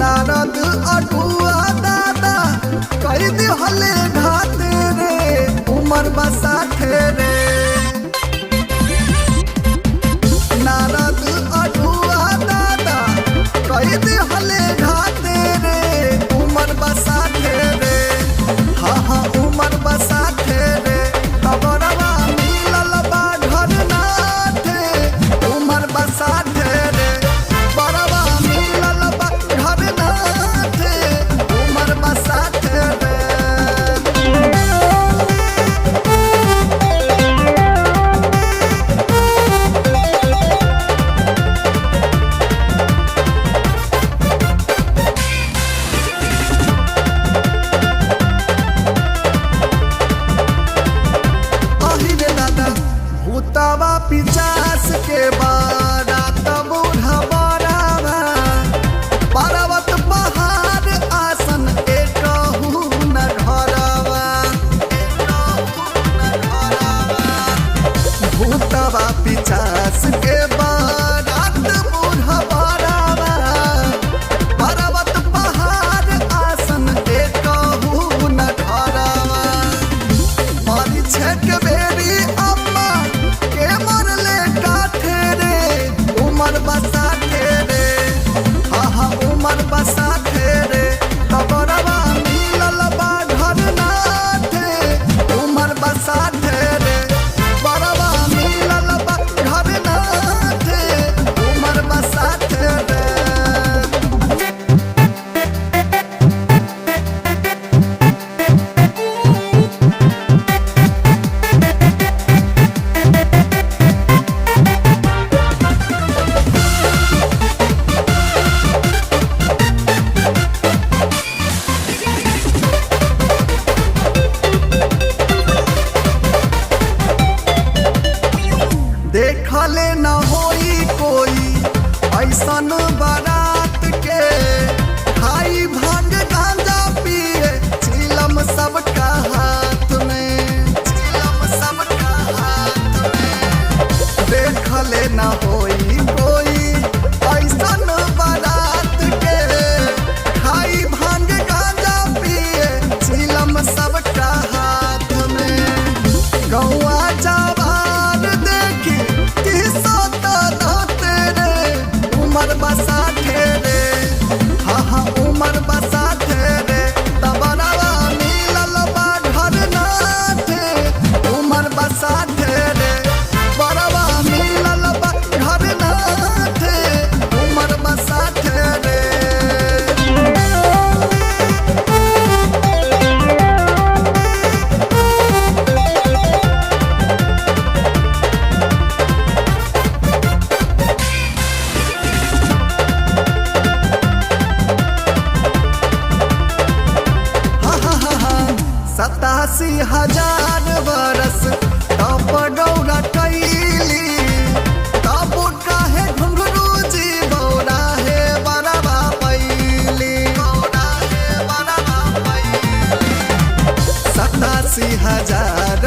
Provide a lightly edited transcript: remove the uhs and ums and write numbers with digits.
नारद अगुआ दादा कई दिहले घात रे उमर बसाठे रे। नारद अगुआ दादा कई दिहले घात रे उमर बसाठे रे। हाँ हाँ उमर बसाठे रे। तबरवा मिलल बा घर नाथे उमर बसाठे रे। बरवा मिलल बा घर नाथे उमर बसाठे रे। अहि रे दादा भूतवा पिचास के बारात बूढ़ा बरावा पर्वत पहाड़ आसन एकहु न घरवा एकहु न घरवा। भूतवा पिचास के बारात बूढ़ा बरावा पर्वत पहाड़ आसन एकहु न घरवा। छेक बेरी अम्मा के मरले काठे रे उमर बसाठे रे। हाँ हाँ उमर बसाठे रे। तबरवा मिलल बा घर नाथे उमर बसाठे रे। बरवा मिलल बा घर नाथे उमर बसाठे रे। देखले न होई कोई ऐसन बारात के खाई भांग गांजा पिए चिलम सबका हाथ में चिलम सबका हाथ में। देखले न होई कोई ऐसन बारात के खाई भांग गांजा पिए चिलम सबका हाथ में। गौआ जवान देखी किसत नाते रे उमर बसाठे रे। हाँ हाँ उमर बसाठे रे। तबरवा मिलल बा घर नाथे उमर बसाठे रे। बरवा मिलल बा घर नाथे उमर बसाठे रे। 87,000 बरस तप गौरा कैली तब काहे घुंघरू जी बौरा हे बरवा पैली बौरा हे बरवा पैली। 87,000